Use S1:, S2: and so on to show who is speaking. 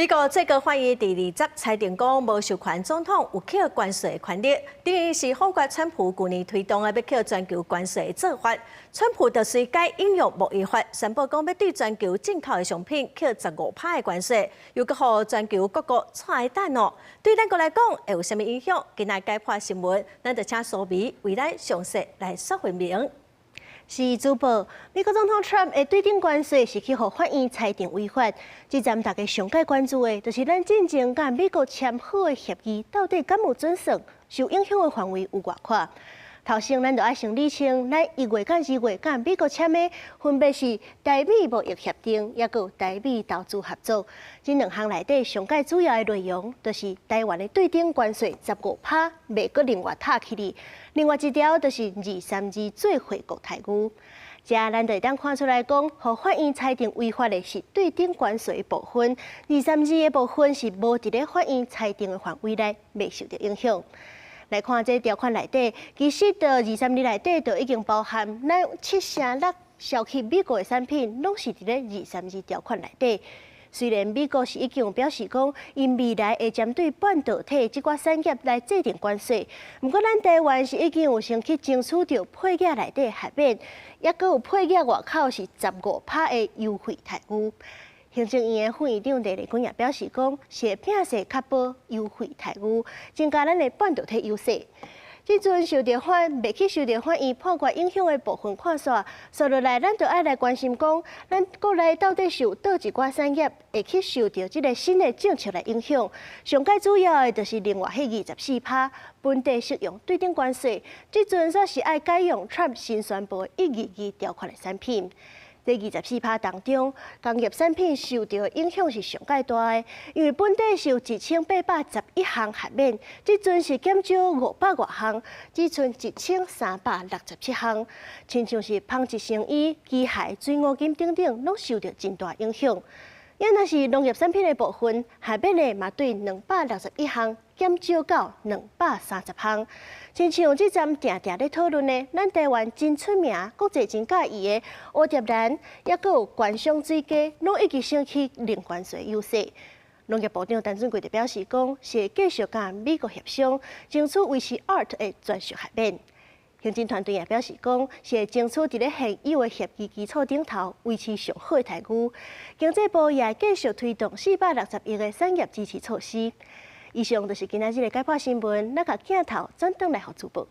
S1: 美國最高法院佇二十裁定講，無授權總統有課關稅的權力，等於是否決川普舊年推動的欲課全球關稅的做法。川普就隨改引用貿易法，宣布講欲對全球進口的商品課15趴的關稅，又閣予全球各國𤆬等哦。對咱國來講會有啥物影響？今仔解破新聞，咱就請蘇美為咱詳細來說明。
S2: 是主播，美國總統 Trump 的對等關稅是去予法院裁定違法。這陣大家上蓋關注的，就是咱進前佮美國簽好的協議，到底敢有準算？受影響的範圍有偌闊？頭先咱就愛先理清，咱1月佮2月佮美國簽的，分別是台美貿易協定，抑閣有台美投資合作。這兩項內底上蓋主要的內容，就是台灣的對等關稅十五趴，袂閣另外塔起來。另外一條就是232最惠國待遇。這咱就會當看出來講，予法院裁定違法的是對等關稅的部分，232的部分是無佇咧法院裁定的範圍內，袂受著影響。來看這條款內底，其實佇232內底就已經包含咱76%銷去美國的產品，攏是佇咧二三二條款內底。雖然美國是已經表示講，𪜶未來會針對半導體這寡產業來制定關稅，毋過咱台灣是已經有先去爭取著配額內底豁免，抑閣有配額外口是十五趴的優惠待遇。行政院的副院長黎麗君也表示講，是會拼勢確保優惠待遇，增加咱的半導體優勢。這陣受著法袂去受著法院判決影響的部分看煞，紲落來咱就愛來關心講，咱國內到底是有佗一寡產業會去受著這个新的政策來影響？上蓋主要的就是另外彼24趴本地適用對等關稅，這陣煞是愛改用 Trump 新宣布122條款的產品。這24趴當中，工業產品受著影響是上蓋大的，因為本底是有1811項豁免，這陣是減少500外項，只賰1367項，親像是紡織成衣、機械、水五金等等，攏受著真大影響。抑若是農業產品的部分，豁免的嘛對261項減少到230項。親像這陣定定咧討論的，咱台灣真出名、國際真佮意的蝴蝶蘭，抑閣有觀賞水雞，攏已經升起零關稅優勢。農業部長陳俊貴就表示講，是會繼續佮美國協商，爭取維持 ART 的專屬豁免。行政團隊也表示講，是會爭取佇咧現有的協議基礎頂頭維持上好的待遇。經濟部也會繼續推動460億的產業支持措施。以上就是今仔日的解破新聞，咱共鏡頭轉轉來予主播。